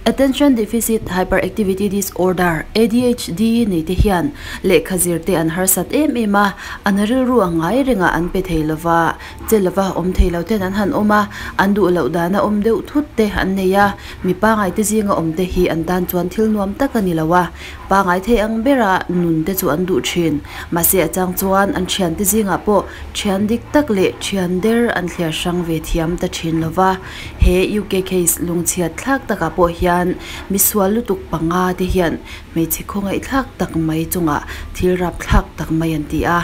Attention Deficit Hyperactivity Disorder, ADHD, nei te hian lehkha zir te an harsat em em a, an rilru a ngai rengah an pe thei lova, che lova awm thei lo ten an han awm a, an duh loh dana awm deuh thut te an nei a, mi pangai te zinga awm te hi an tan chuan thil nuam tak a ni lo a, pangai thei ang bera nun te chu an duh thin. Mahse a chang chuan an thian te zingah pawh thian dik tak leh thian der an thliar hrang ve thiam ta thin lova. He UK case lungchhiat thlak takah pawh hian misual lutuk panga te hian hmeichhe khawngaih thlak tak mai chungah thil rap thlak tak mai an ti a.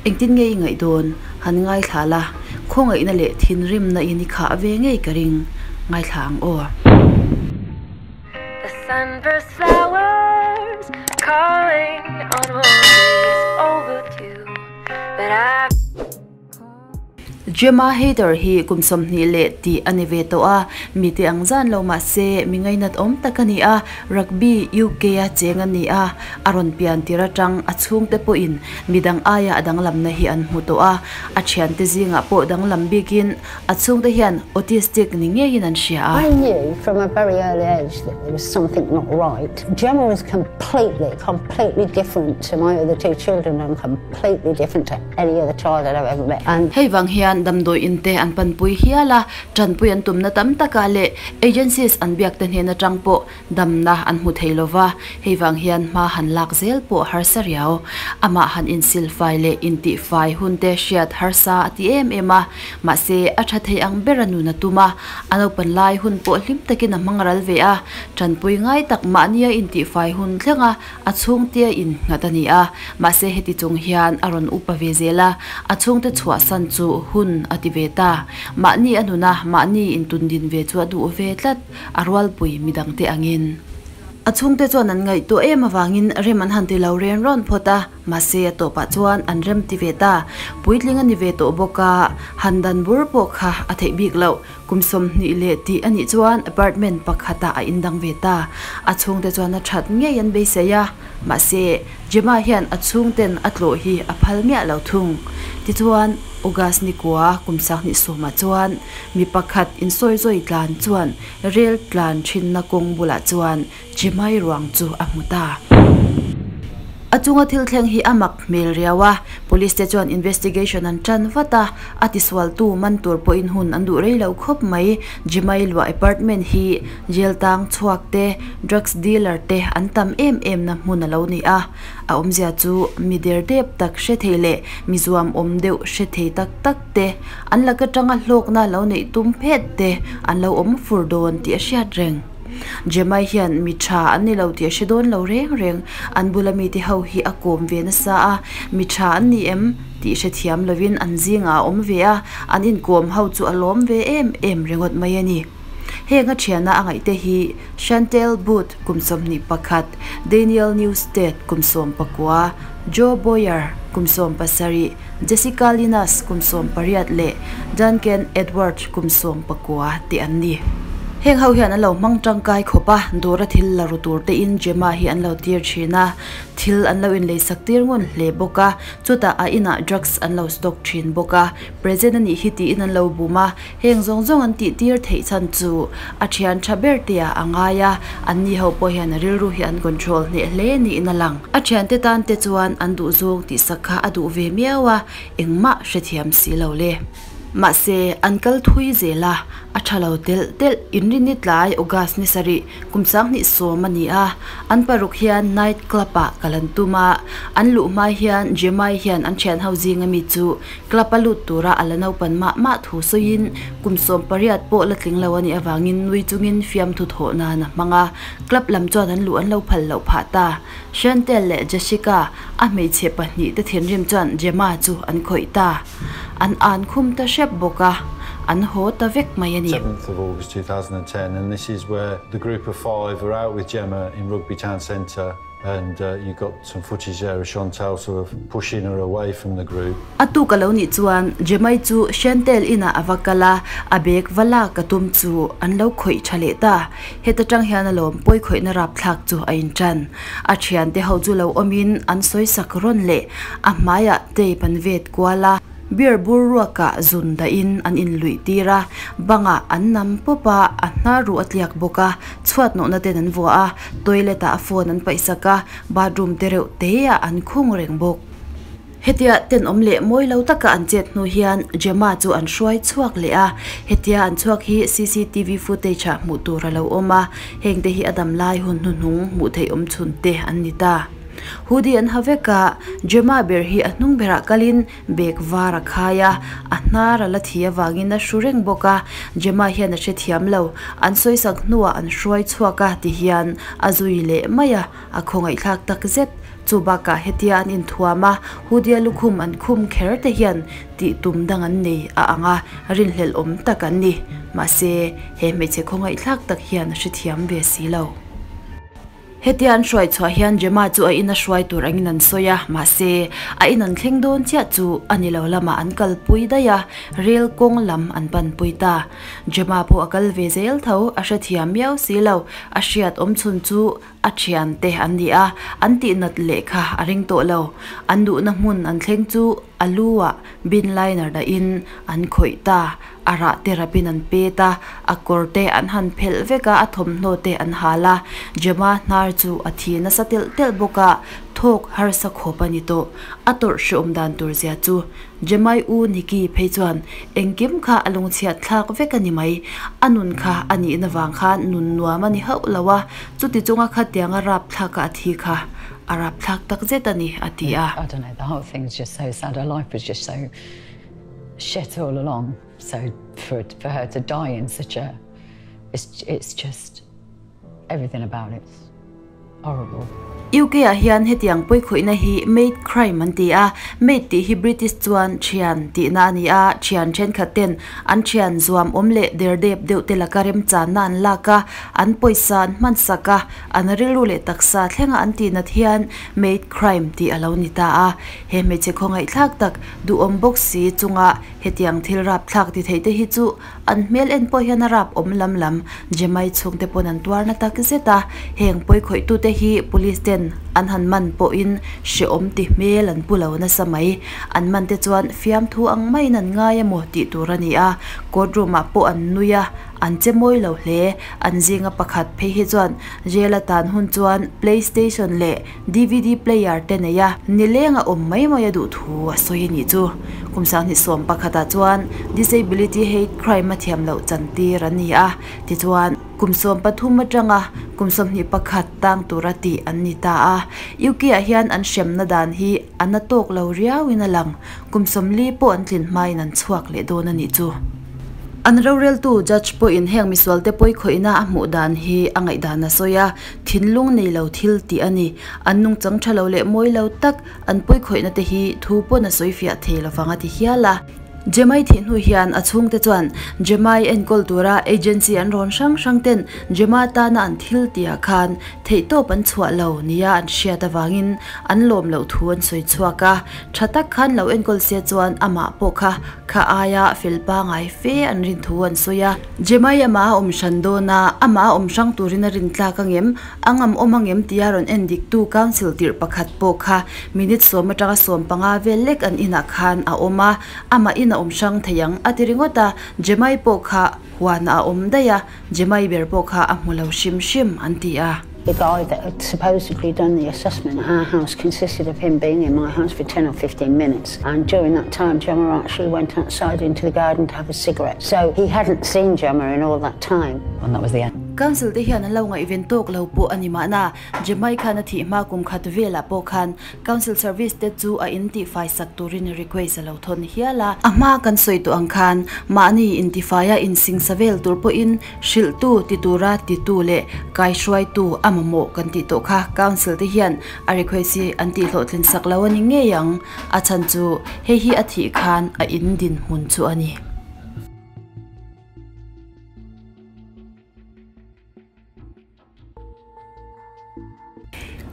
Engtin nge i ngaih dawn? Han ngaithla la, khawngaihna leh thinrimna in i khah ve ngei ka ring. Ngaithla ang aw. The sunburst flowers calling on roses overdue But I Gemma Hayter hi kum 20 leh tih a ni ve tawh a, mite ang zan lo mah se mi ngainat awm tak a ni a, Rugby UK a cheng a ni a, a rawn pian tir atang a chhungte pawhin midang aia a danglamna hi an hmu tawh a, a thiante zingah pawh danglam bikin a chhungte hian autistic ni ngeiin an hria a. I knew from a very early age that there was something not right. Gemma was completely, completely different to my other two children and completely different to any other child that I've ever met. And Hei vang hian damdawi in te an panpui hial a, tanpui an tumna tam takah leh agencies an biak te hnen atang pawh damna an hmu thei lova, hei vang hian hma han lak zel pawh harsa riau. Amah han insilfai leh intihfai hun te hriat harsa a ti em em a, mahse a tha thei ang ber a nun a tum a, a naupan lai hun pawh hlim takin a hmang ral ve a, tanpui ngai tak mahnia intihfai hun thleng a, A chhungte in nghat a ni a, mahse heti chung hian a rawn upa ve zel a, a chhungte chhuahsan chu hun a ti ve ta. Mahni a nun a, mahni intundin ve chu a duh ve tlat, a rualpui midangte angin. A chhungte chuan an ngaihtuah em avangin rem an han ti lo ren rawn phawt a, mahse a tawpah chuan an rem ti ve ta. Puitling a ni ve tawh bawk a, han dan bur pawh kha a theih bik loh. Kum 20 leh tih a nih chuan apartment pakhatah a indang ve ta. A chhungte chuan a that ngei an beisei a, mahse Gemma hian a chhungten a tlawh hi a phal miah lo thung. Tichuan, August ni kua kum 20 ah chuan mi pakhat insawizawi tlan chuan rel tlan thinna kawng bulah chuan Gemma-i ruang chu a hmu ta. A chunga thil thleng hi a mak hmel riau a, police te chuan investigation an tan vat a, a tisualtu man tur pawhin hun an duh rei lo khawp mai. Gemma-i luah apartment hi jail tang chhuak te, drugs dealer te an tam em em na hmun a lo ni a, a awmzia chu mi der dep tak hre thei leh mi zuam awm deuh hre thei tak tak te, an lak atanga hlawkna lo neih tum phet te an lo awm fur dawn tih a hriat reng. Gemma hian mi tha an ni lo tih a hre dawn lo reng reng, an bula mite ho hi a kawm ve nasa a, mi tha an ni em tih hrethiam lovin an zingah a awm ve a, an inkawm ho chu a lawm ve em em ringawt mai a ni. Heng a thiana a ngaihte hi Chantelle Booth kum 21, Daniel Newstead kum 19, Joe Boyer kum 17, Jessica Linas kum 18 leh Duncan Edwards kum 19 te an ni. Heng ho hian an lo hmang tangkai khawp a, dawra thil la ru tur te in Gemma hi an lo tir thin a, thil an lo inleisak tir ngun hle bawk a, chutah a inah drugs an lo stock thin bawk a, present a nih hi tiin an lo bum a, heng zawng zawng an tih tir theih chhan chu a thian tha ber te ah a ngai a, an ni ho pawh hian a rilru hi an control hneh hle niin a lang. A thiante tan te chuan an duh zawng tihsak kha a duh ve miau a, engmah hrethiam si lo le. Mahse, an kal thui zel a, a tha lo telh telh. Inrinni tlai August ni sarih kum 2010 a ni a, an paruk hian night club ah kal an tum a, an luh hma hian Gemma-i hian an thian ho zing ami chu club a lut tura a la naupan mah mah thu sawiin kum 18 pawh la tling lo a nih avangin nui chungin fiamthu thawh nan a hmang a, club lam chuan an luh an lo phal loh phah ta. Chantelle leh Jessica, a hmeichhe pahnih te thinrim chuan Gemma chu an khawih ta. An an khum ta hrep bawk a, an haw ta vek mai a ni. 7th of August 2010 and this is where the group of five are out with Gemma in Rugby Town Centre and you got some footage there of Chantelle sort of pushing her away from the group. A tuk a lo nih chuan Gemma-i chu Chantelle inah a va kal a, a bag va lak a tum chu an lo khawih tha leh ta. Heta tang hian a lawm pawi khawihna rapthlak chu a intan. A thiante ho chu lo awmin an sawi sak rawn leh a hmaiah tape an vet kual a, beer bur ruakah zun dahin an inluih tir a, bangah an nam pawp a, a hnar ruh a tliak bawk a, chhuat nawhna ten an vuah a, toilet ah a phone an paih sak a, bathroom te reuh te ah an khung reng bawk. Hetia tenawm leh mawi lo taka an chet hnu hian Gemma chu an hruai chhuak leh a, hetia an chhuak hi cctv footage ah hmuh tur a lo awm a, heng te hi a dam lai hun hnuhnung hmuh theih awm chhun te an ni ta. Hoodie an ha vek a, Gemma ber hi a hnung berah kalin bag var a khai a, a hnar a la thi avangin a hru reng bawk a, Gemma hian a hrethiam lo, an sawisak hnuah an hruai chhuak a ti hian a zui leh mai a, A khawngaihthlak tak zet. Chu bakah hetia an inthuam a, Hudia lukhum an khum kher te hian tih tum dang an nei a ang a, rinhlelh awm tak an ni. Mahse, he hmeichhe khawngaihthlak tak hian a hrethiam ve si lo. Hetia an hruai chhuah hian Gemma chu a ina hruai tur angin an sawi a, mahse, a in an thleng dawn chiah chu a ni lo lamah an kalpui daih a, rel kawng lam an panpui ta. Gemma pawh a kal ve zel tho, a hrethiam miau si lo. A hriat awm chhun chu a thiante an ni a, an tihnat leh kha a ring tawh lo. An duhna hmun an thleng chu a lu ah bin liner dahin an khawih ta, a rah te rapin an pet a, a kawr te an han phelh vek a, a thawmhnaw te an hal a. Gemma hnar chu a thi nasa telh telh bawk a, thawk harsa khawp a ni tawh. A tawrh hreawm dan tur zia chu Jemai u Nikki phei chuan engkim kha a lungchhiat thlak vek a ni mai. A nun kha a nihna vang khan nun nuam a ni hauh lo a, chuti chunga khatianga rap thlaka a thi kha a rap thlak tak zet a ni, a ti a. I don't know, the whole thing's just so sad, her life was just so shit all along, so for for her to die in such a, it's it's just everything about it's horrible. UK ah hian hetiang pawikhawihna hi mate crime an ti a, mate tih hi British chuan thian tihna a ni a, thian thenkhat ten an thian zuam awm leh der dep deuh te laka remchanna an lak a, an pawisa an hman sak a, an rilru leh taksa thlenga an tihnat hian mate crime tih a lo ni ta a. He hmeichhe khawngaihthlak tak duhawm bawk si chunga hetiang thil rapthlak ti theih te hi chu An hmel en pawh hian a rap awm lam lam Jemai chhungte pawn an tuar na tak zet a, heng pawi khawihtute hi police ten an han man pawhin hrehawm ti hmel an pu lo nasa mai. An man te chuan fiamthu ang maiin an ngai emaw tih tur a ni a, court room ah pawh an nui a, an che mawi lo hle. An zinga pakhat phei hi chuan jail a tan hun chuan play station leh DVD player te nei a, nileng a awm mai mai a duh thu a sawi a nih chu. Kum sanghnih sawm pakhatah chuan Disability Hate Crime a thiam loh chantir an ni a, tichuan kum 13 atanga kum 21 tang tura tih an ni ta a. UK ah hian an hremna dan hi a na tawk lo riauin a lang, kum 40 pawh an tlin hmain an chhuak leh dawn a nih chu. An roreltu judge pawhin heng misualte pawikhawihna a hmuh dan hi a ngaihdan a sawi a, Thinlung nei lo thil tih a ni. An nungchang tha lo leh mawi lo tak an pawikhawihna te hi thu pawn a sawi fiah thei lovang a ti hial a. Jemai thih hnu hian a chhungte chuan Jemai enkawl tura agency an rawn hrang hrang ten Jema tana an thil tihah khan theihtawp an chhuah lo nia an hriat avangin an lawm loh thu an sawi chhuak a. Tha tak khan lo enkawl se chuan amah pawh kha Kha aia fel pangai fe an rin thu an sawi a. Jemai amah a awm hran dawn a, amah a awm hrang turin a rin tlak angem, a ngam awm angem tia rawn en diktu council tirh pakhat pawh kha minute sawm atanga 15 vel lek an inah khan a awm a, amah in a awm hrang thei ang a ti ringawt a, Jemai pawh kha huanah a awm daih a, Jemai ber pawh kha a hmu lo hrim hrim an ti a. The guy that had supposedly done the assessment at our house consisted of him being in my house for 10 or 15 minutes. And during that time, Gemma actually went outside into the garden to have a cigarette. So he hadn't seen Gemma in all that time. And that was the end. Council te hian an lo ngaihven tawk lo pawh a ni mahna, Jemai khan a thih hma kum khat velah pawh khan Council service te chu a in tihfai sak turin request a lo thawn hial a. A hma kan sawi tawh ang khan mahni intifaia insingsa vel tur pawhin hrilhtu ti tura titu leh kaihruaitu a mamawh kan tih tawh kha Council te hian a request hi an tihhlawhtlin sak lo a ni ngei ang. A chhan chu hei hi a thih khan a in dinhmun chu a ni.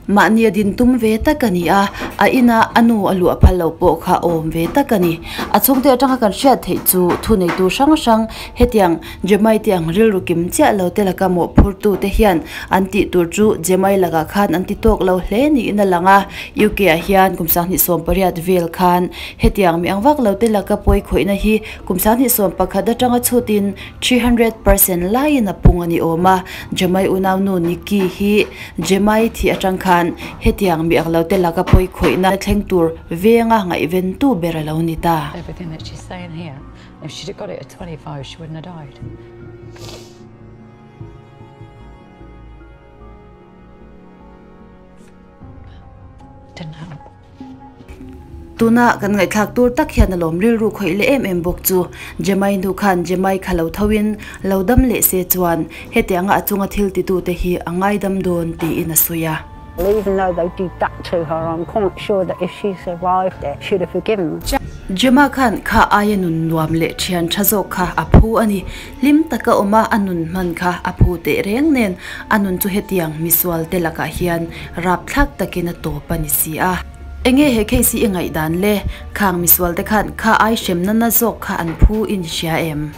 Mahnia din tum ve tak a ni a, a ina a nu a luah phal lo pawh kha awm ve tak a ni. A chhungte atanga kan hriat theih chu thuneitu hrang hrang hetiang Jemai te ang rilru kim chiah lo te laka mawhphurtu te hian an tih tur chu Jemai lakah khan an ti tawk lo hle niin a lang a. UK ah hian kum 2018 vel khan hetiang mi ang vak lo te laka pawi khawihna hi kum 2011 atanga chhutin 300% laiin a pung a ni awm a. Jemai unaunu Nikki hi Jemai thih atang khan hetiang mi ang lo te laka pawi khawihna thleng tur venga ngaihventu ber a lo ni ta. Everything that she's saying here, if she'd have got it at 25, she wouldn't have died. Didn't help. Tuna kan ngaihthlak tur tak hian a lawm rilru khawih leh em em bawk chu. Jemai nu khan Jemai kha lo thoin lo dam leh se chuan hetianga a chunga thil titute hi a ngaidam dawn tiin a sawi a. Even though they did that to her, I'm quite sure that if she survived it, she'd have forgiven them. Gemma khan kha aia nun nuam leh thian tha zawk kha a phu a ni. Hlim taka awma a nun hman kha a phu teh reng nen a nun chu hetiang misual te lakah hian rapthlak takin a tawp a ni si a. Enge he case hi i ngaihdan le? Khang misual te khan kha ai hremna na zawk kha an phu i ni hria em?